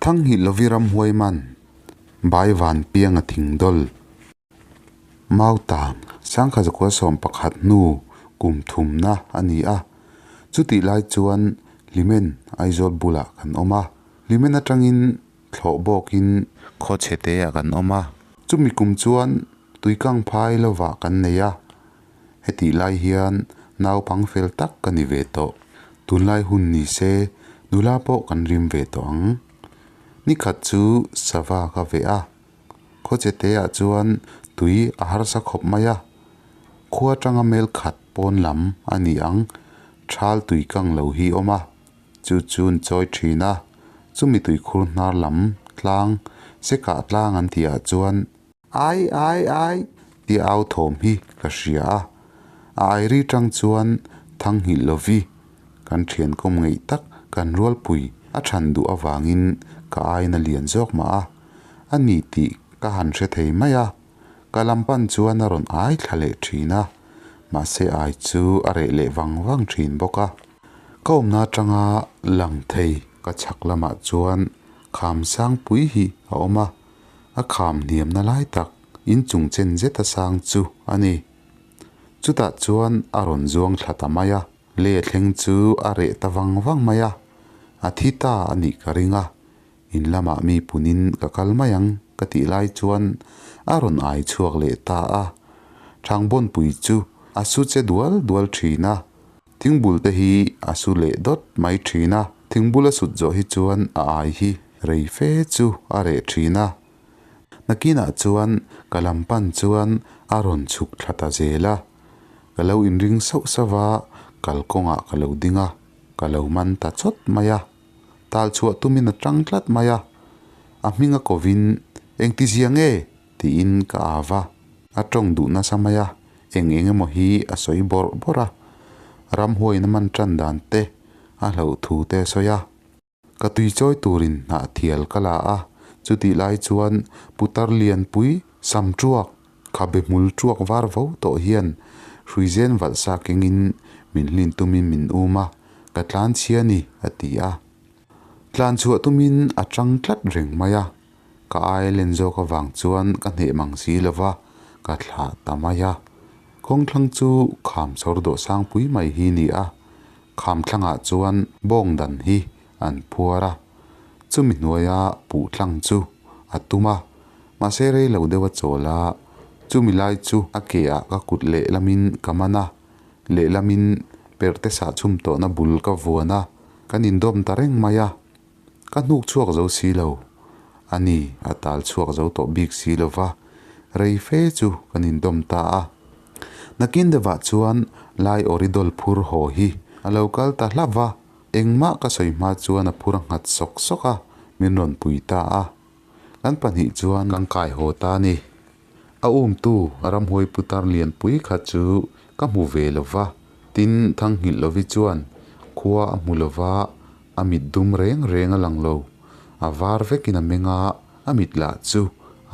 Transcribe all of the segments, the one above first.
Thanghilh lovi ramhuai man, Bai van piang a thing dawl. Mautam, 1911 hnu kum thumna a ni a. Chutih lai chuan Hlimen Aizawl bulah kan awm a. Hlimen atangin thlawh bawkin khaw chhe te ah kan awm a. Chumi kum chuan tuikang phai lovah kan nei a. Hetih lai hian naupang fel tak ka ni ve tawh. Tunlai hun ni se nula pawh kan rim ve tawh ang. Nikhat chu sava ka veh a. Khaw che te ah chuan tui a harsa khawp mai a. Khua atanga mel khat pawn lam a ni ang. Thal tui kang lo hi awm a. Chu chu an chawi thin a. Chumi tuikhur hnar lam tlang sekah tlang an tih ah chuan Ai ai ai tih au thawm hi ka hria a, a airi tang chuan Thanghilh lovi kan thian kawm ngeih tak kan rualpui a than duh avangin ka aina lian zawk mah a, a ni tih ka han hre thei mai a, ka lam pan chuan a rawn ai thla leh thin a, mahse ai chu a reh leh vang vang thin bawk a. Ka awmna atanga lang thei ka chhak lamah chuan kham sangpui hi a awm a. A kham hniamna lai tak inchung chen zet a sang chu a ni. Chutah chuan a rawn zuang thla ta mai a, le thleng chu a reh ta vang vang mai a, a thi ta a nih ka ring a, in lamah mi punin ka kal mai ang ka tih lai chuan a rawn ai chhuak leh ta a, Thangbawnpui chu a su che dual dual thin a, Thingbul te hi a su leh dawt mai thin a, thingbul a sut zawh hi chuan a ai hi rei fe chu a reh thin a. Nakinah chuan ka lam pan chuan a rawn chhuk thla ta zel a, ka lo inring sauh sauh a, kalkawngah ka lo ding a, ka lo man ta chawt mai a, tal chhuah tumin a tang tlat mai a, a hming a kovin engtizia nge tiin ka au va, a tawng duh nasa mai a, eng eng emaw hi a sawi bawrh bawrh a, ramhuaina man tan dan te a hlauh thu te a sawi a. Ka tui chawi turin hnah thial ka la a, chutih lai chuan putar lianpui sam tuak, khabe hmul tuak var vo tawh hian hruizen valh sa kengin min hlin tumin min um a, ka tlan chhia ni a ti a. Tlan chhuah tumin a tang tlat reng mai a. Ka ai len zawk avang chuan ka hneh mang si lo va, ka thlah ta mai a. Kawngthlang chu kham chhawr dawh sangpui mai hi ni a, kham thlangah chuan bawng dan hi an phuar a. Chumi hnuaia puh tlang chu a tum a, mahse rei lo deuh a chawl a, chumi lai chu a ke ah ka kut lehlamin ka man a, lehlamin perhte sah chhum tawhna bul ka vuan a, kan indawm ta reng mai a. Ka hnuk chhuak zo si lo. A ni, a tal chhuak zo tawh bik si lo va, rei fe chu kan indawm ta a. Nakin deuhah chuan lai awri dawl phur haw hi a lo kal ta hlauh va, engmah ka sawi hma chuan a phur a nghat sawk sawk a, min rawn pui ta a. Kan pahnih chuan kan kai haw ta a ni. A umtu ramhuai putar lianpui kha chu ka hmu ve lo va, tin Thanghilh lovi chuan khua a hmu lo va, a mit dum reng reng a lang lo. A var vekin a meng a, a mit lah chu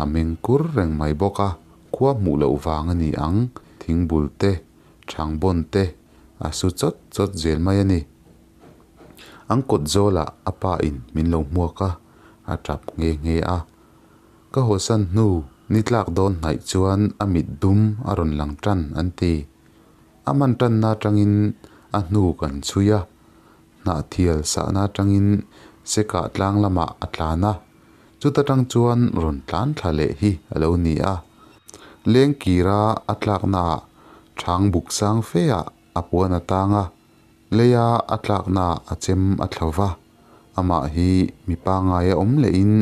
a meng kur reng mai bawk a, khua hmuh loh vang a ni ang, thingbul te, thangbawn te a su chawt chawt zel mai a ni. An kawt zawlah a pa in min lo hmuak a, a tap nghe nghe a. Ka hawsan hnu ni tlak dawn hnaih chuan a mit dum a rawn lang tan an ti. A man tanna atangin a hnu kan chhui a, hnahthial sahna atangin sekah tlang lamah a tlan a, chuta tang chuan rawn tlan thla leh hi a lo ni a. Lengkira a tlaknaah thang buk sang feah a puan a tang a, Leia a tlaknaah a chem a thla va, amah hi mi pangngai a awm lehin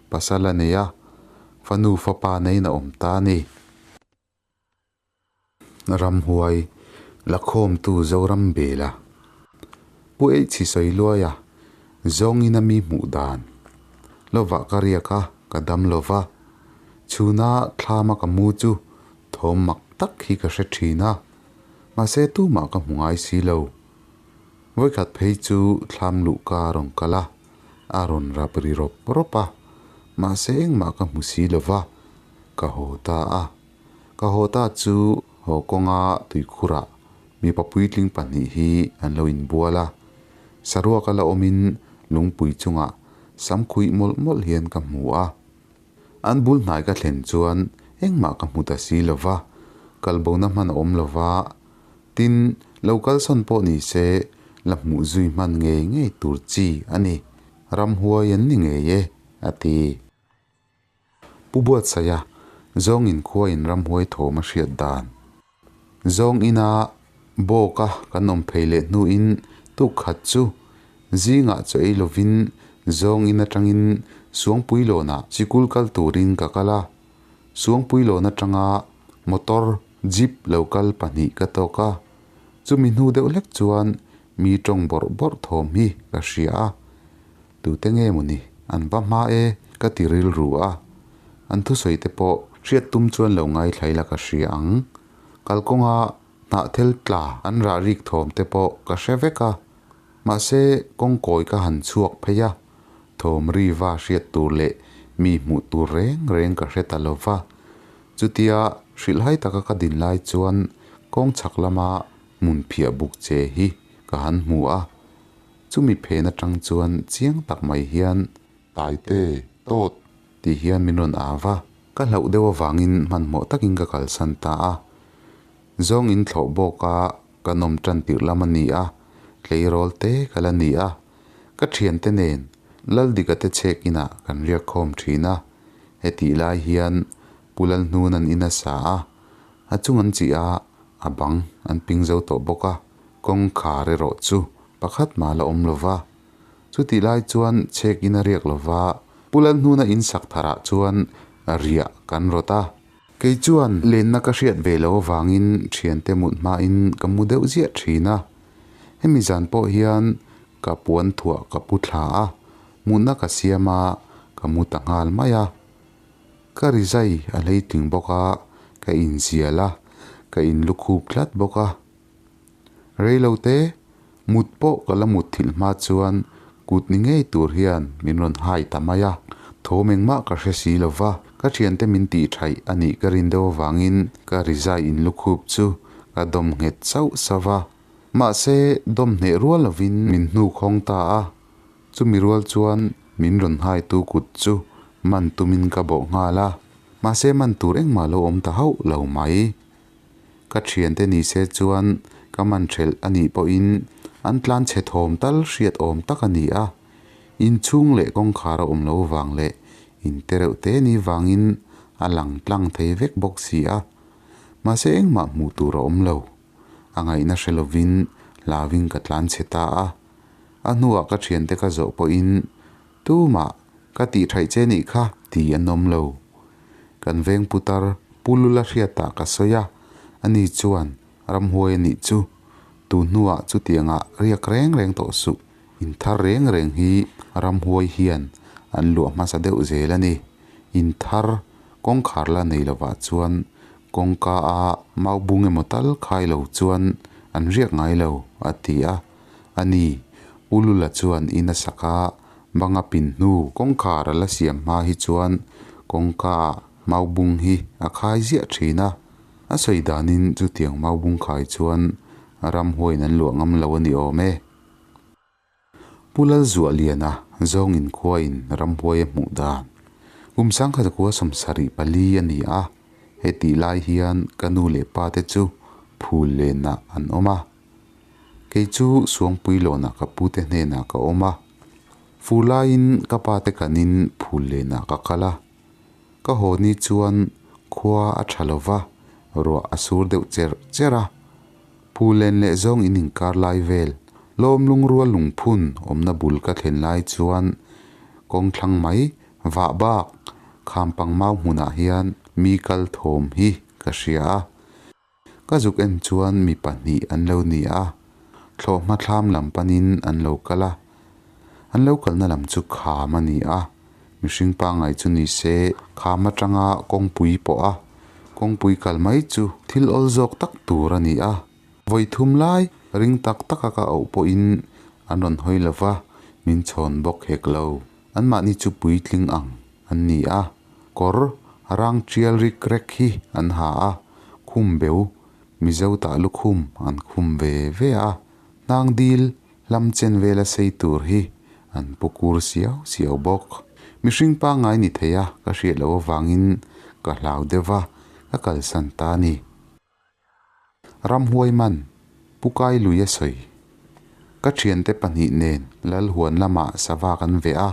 pasal a nei a, fanu fapa neiin a awm ta a ni. Ramhuai lakhawmtu Zoram Bela Pu Eichhi sawi luai a, zawngin a mi hmuh dan. Lovah ka riak a, ka dam lo va. Chhuna thlama ka mu chu thawm mak tak hi ka hre thin a. Mahse tumah ka hmu ngai si lo. Vawikhat phei chu thlam luh ka rawn kal a, a rawn rap ri rawp rawp a, mahse engmah ka hmu si lo va, ka haw ta a. Ka haw ta chu haw kawnga tuikhurah mipa puitling pahnih hi an lo inbual a. Saruak a la awmin lungpui chungah. sam khuih mawlh mawlh hian ka hmu a. An bul hnai ka thlen chuan engmah ka hmu ta si lo va, kalbona hman a awm lo va, tin, lo kalsawn pawh ni se la hmuh zui hman ngei ngei tur chi a ni. Ramhuai an ni ngei e, a ti. Pu Buatsaia, Zawng in khua in ramhuai thawm a hriat dan. Zawng ina bawka kan awm phei leh hnuin tuk khat chu zingah chaw ei lovin zawng in atangin Suangpuilawnah sikul kal turin ka kal a. Suangpuilawn atanga motor jeep lo kal pahnih ka tawk a. Chumi hnu deuh hlek chuan mi tawng bawrh bawrh thawm hi ka hria a. Tute nge maw ni? An va hma e, ka ti rilru a. An thusawi te pawh hriat tum chuan lo ngaithlai la ka hria ang. Kalkawnga hnahthel tla an rah rik thawm te pawh ka hre vek a. Mahse, kawngkawi ka han chhuak phei a, thawm ri va hriat tur leh mi hmuh tur reng reng ka hre ta lo va. Chutia hrilhhai taka ka din lai chuan kawng chhak lama hmun phiah buk che hi ka han hmu a. Chumi phen atang chuan chiang tak mai hian. Taite, tawt! tih hian min rawn au va. Ka hlauh deuh avangin hmanhmawh takin ka kalsan ta a. Zawng in thlawh bawk a, ka nawm tan tirh lam a ni a, tleirawl te ka la ni a. Ka thiante nen Laldika te chhek inah kan riak khawm thin a. Hetih lai hian Pu Lalhnun an in a sa a, a chung an chih a, a bang an ping zo tawh bawk a. Kawngkhar erawh chu pakhat mah la awm lo va. Chutih lai chuan chhek in a riak lo va, Pu Lalhnuna in sak tharah chuan riah kan rawt a. Kei chuan lenna ka hriat ve lo avangin thiante mut hmain ka mu deuh ziah thin a. Hemi zan pawh hian ka puan thuah ka pu thla a, mutna ka siam a, ka mu ta nghal mai a. Ka rizai a hleitling bawk a, ka inzial a, ka inlukhup tlat bawk a. Reilote, mut pawh ka la mut thilh hma chuan kut ni ngei tur hian min rawn hai ta mai a. Thawm engmah ka hre si lo va, ka thiante min tih thaih a nih ka rin deuh avangin ka rizai inlukhup chu ka dawm nghet sauh sauh va. Mahse, dawm hneh rual lovin min hnukhawng ta a. Chumi rual chuan min rawn haitu kut chu man tumin ka bawh nghal a. Mahse, man tur engmah lo awm ta hauh lo mai. Ka thiante ni se chuan ka man thelh a nih pawhin an tlan chhe thawm tal hriat awm tak a ni a. Inchhung leh kawngkhar a awm lo vang leh in te reuh te ni vangin a lang tlang thei vek bawk si a. Mahse engmah hmuh tur a awm lo. A ngaihna hre lovin hlauin ka tlan chhe ta a. A hnuah ka thiante ka zawh pawhin Tumah ka tih thaih che nih kha ti an awm lo. Kan veng putar Pu Lula hriatah ka sawi a, ani chuan ramhuai a nih chu. Tu hnuah chutiangah riak reng reng tawh suh, inthar reng reng hi ramhuai hian an luah hmasa deuh zel a ni. Inthar kawngkhar la nei lovah chuan kawngka a mau bung emaw tal khai lo chuan an riak ngai lo, a ti a. A ni, Pu Lula chuan in a sak a, bang a pin hnu kawngkhar a la siam hma hi chuan kawngka ah maubung hi a khai ziah thin a. A sawi danin chutiang maubung khai chuan ramhuaiin an luah ngam lo a ni awm e. Pu Lalzuahliana zawng inkhuain ramhuai a hmuh dan kum sangkhat kua 74 a ni a, hetih lai hian ka nu leh pa te chu phul lenah an awm a. Kei chu Suangpui lawnah ka pute hnenah ka awm a, fu laiin ka pate kanin phul lenah ka kal a. Ka haw ni chuan khua a tha lo va, ruah a sur deuh cherh cherh a. Phul len leh zawng in inkar lai vel, lawm lungrual lungphun awmna bul ka thlen lai chuan kawng thlang mai vah bak khampang mau hmunah hian mi kal thawm hi ka hria a. Ka zuk en chuan mi pahnih an lo ni a, thlawhhma thlam lam panin an lo kal a. An lo kalna lam chu kham a ni a, mihring pangngai chu ni se kham atanga kawngpui pawh a, kawngpui kal mai chu thil awl zawk tak tur a ni a. Vawi thum lai ring tak taka ka auh pawhin an rawn hawi lo va, min chhawn bawk hek lo. Anmahni chu puitling ang an ni a, kawr rang tial rik rek hi an ha a, khum beu Mizo tah lukhum an khum ve ve a, hnang dil hlam chen vela sei tur hi An pu kur siau siau bawk. Mihring pangngai ni thei a ka hriat loh avangin ka hlau deuh va, ka kalsan ta a ni. Ramhuai man, Pu Kai lui a sawi. Ka thiante pahnih nen Lalhuan lamah sava kan veh a,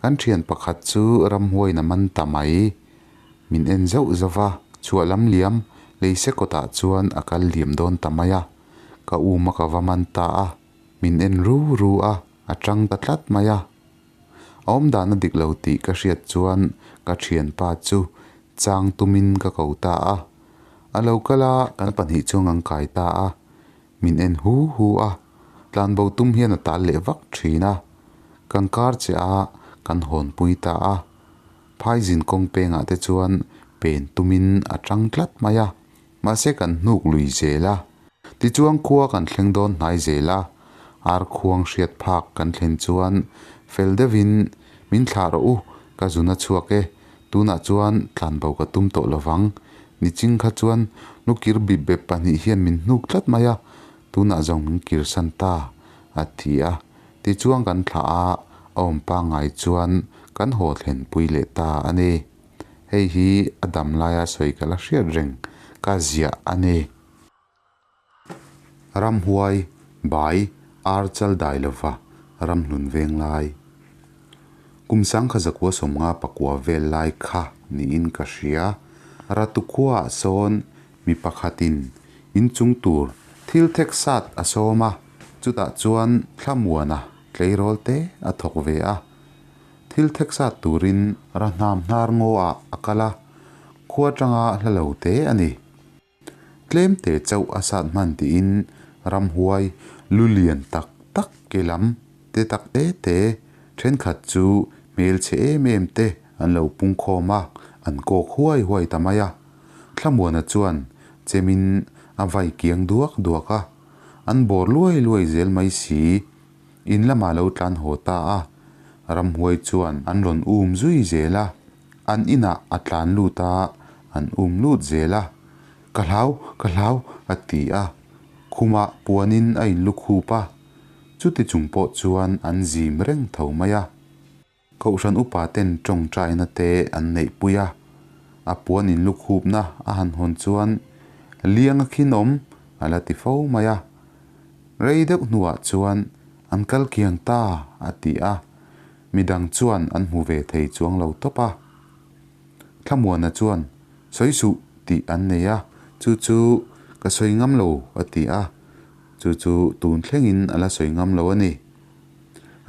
kan thian pakhat chu ramhuaiin a man ta mai. Min en zauh zauh va, chhuah lam liam leise kawtah chuan a kal liam dawn ta mai a, ka um a ka va man ta a, min en ru ru a, a tang ta tlat mai a. A awmdan a dik lo tih ka hriat chuan ka thianpa chu chang tumin ka ko ta a. A lo kal a, kan pahnih chuan kan kai ta a, min en hu hu a, tlanbo tum hian a tal leh vak thin a, kan kar che a, kan hawnpui ta a, phaizin kawng pengah te chuan pen tumin a tang tlat mai a, mahse kan hnuk lui zel a, tichuan khua kan thleng dawn hnai zel a, ar khuang hriat phak kan thlen chuan fel deuhin min thlah rawh u, ka zun a chhuak e, Tunah chuan tlanbo ka tum tawh lovang. Niching kha chuan lukir bip bep pahnih hian min hnuk tlat mai a, tunah zawng min kirsan ta, a ti a. Tichuan kan thlah a, a awm pangngai chuan kan haw thlenpui leh ta a ni. Hei hi a dam laia sawi ka la hriat reng ka ziah a ni. Ramhuai, bai, ar chal dai lova ramhlun veng lai. Kum sangkha zakua sawmnga pakua vel lai kha niin ka hria. Ratu khuaah sawn mi pakhatin inchung tur thil thek sat a sawm a, chutah chuan thlamuana tleirawl te a thawk ve a. Thil thek sat turin rahnam hnar ngaw ah a kal a, khua atanga hla lo te a ni. Tlemte chauh a sat hman tiin ramhuai lu lian tak tak ke lam te tak te te thenkhat chu hmelchhe em em te an lo pung khawm a, an kawk huai huai ta mai a. Thlamuana chuan chemin a vai kiang duak duak a, an bawr luai luai zel mai si. In lamah lo tlan haw ta a, ramhuai chuan an rawn um zui zel a. An inah a tlan lut a, an um lut zel a. Ka hlau, ka hlau, a ti a. Khumah puanin a inlu khup a. Chuti chung pawh chuan an zim reng tho mai a. Kohhran upa ten tawngtaina te an neihpui a. A puan inlu khupna a han hawn chuan liang a khin awm a la ti fo mai a. Rei deuh hnuah chuan an kal kiang ta, a ti a. Midang chuan an hmu ve thei chuang lo tawp a. Thlamuana chuan, Sawi suh tih an nei a, chu chu ka sawi ngam lo a ti a, chu chu tun thlengin a la sawi ngam lo a ni.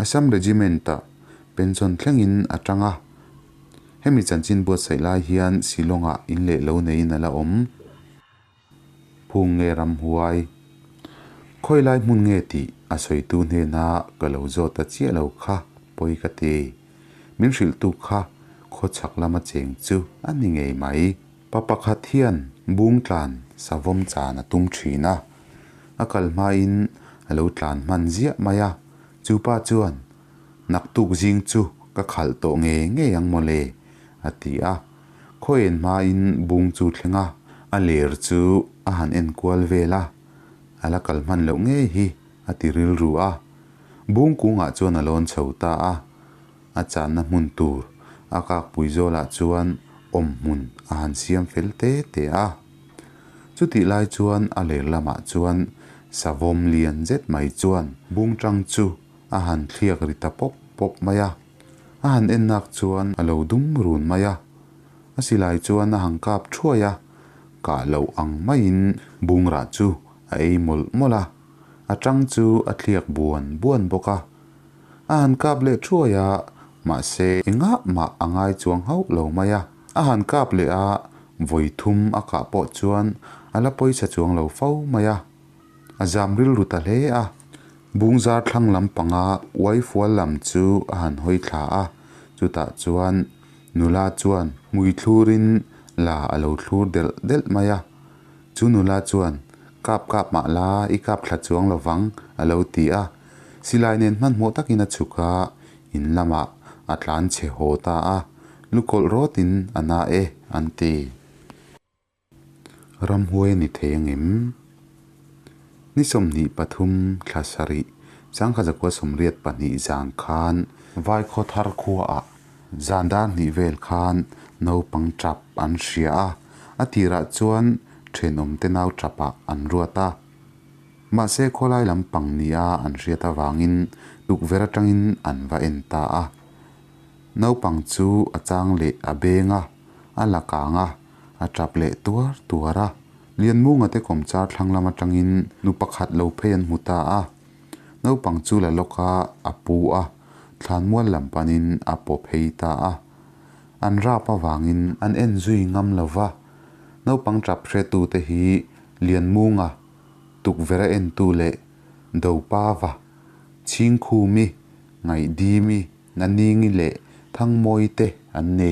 Assam Regiment-ah pension thlengin a tang a, hemi chanchin buatsaih lai hian Shillong-ah in leh lo neiin a la awm. Phung nge ramhuai? Khawi lai hmun nge tih a sawitu hnena ka lo zawt ta chiah lo kha pawi ka ti. Min hrilhtu kha khawchhak lama cheng chu a ni ngei mai. Pa pakhat hian bung tlan savawm chan a tum thin a, a kal hmain a lo tlan hman ziah mai a, chu pa chuan Naktuk zing chu ka khalh tawh ngei ngei ang mawle a ti a. Khawiin hmain bung chu thleng a, a ler chu a han en kual vel a, a la kal hman loh ngei hi a ti rilru a. Bung kungah chuan a lawn chho ta a, a channa hmun tur a kakpui zawlah chuan awm hmun a han siam fel te te a. Chutih lai chuan a ler lamah chuan savawm lian zet mai chuan bung tang chu a han thliak ri ta pawp pawp mai a. A han en nak chuan a lo dum run mai a, a silai chuan a han kap thuai a, kah loh ang maiin bungrah chu a ei mawlh mawlh a, a tang chu a thliak buan buan bawk a. A han kap leh thuai a, mahse engah mah a ngai chuang hauh lo mai a. A han kap leh a, vawi thum a kah pawh chuan a la pawisa chuang lo fo mai a. A zam rilru ta hle a, Bungzar thlang lam panga uai fual lam chu a han hawi thla a, chutah chuan nula chuan hmui thlurin la a lo thlur delh delh mai a. Chu nula chuan, Kap kap mah la, i kap thla chuang lo vang, a lo ti a. Silai nen hmanhmawh takin a chhuk a, in lamah a tlan chhe haw ta a, lukawlh rawtin a na e, an ti. Ramhuai a ni thei angem? Ni 23 thla sarih 1982 zan khan Vaikhawthar khuaah zan dar hnih vel khan naupang tap an hria a, a tirah chuan thenawmte nau tapah an ruat a. Mahse khawlai lampang nia an hriat avangin tukverh atangin an va en ta a. Naupang chu a chang leh a beng a, a la kang a, a tap leh tuar tuar a. Lianmunga te kawmchar thlang lam atangin nu pakhat lo phei an hmu ta a. Naupang chu la lawk a, a pu a, thlanmual lam panin a paw phei ta a. An rap avangin an en zui ngam lo va. Naupang tap hretute hi Lianmunga, tukverh a entu leh Dopava, Chhingkhumi, Ngaihdimi, Naningi leh Thangmawii te an ni.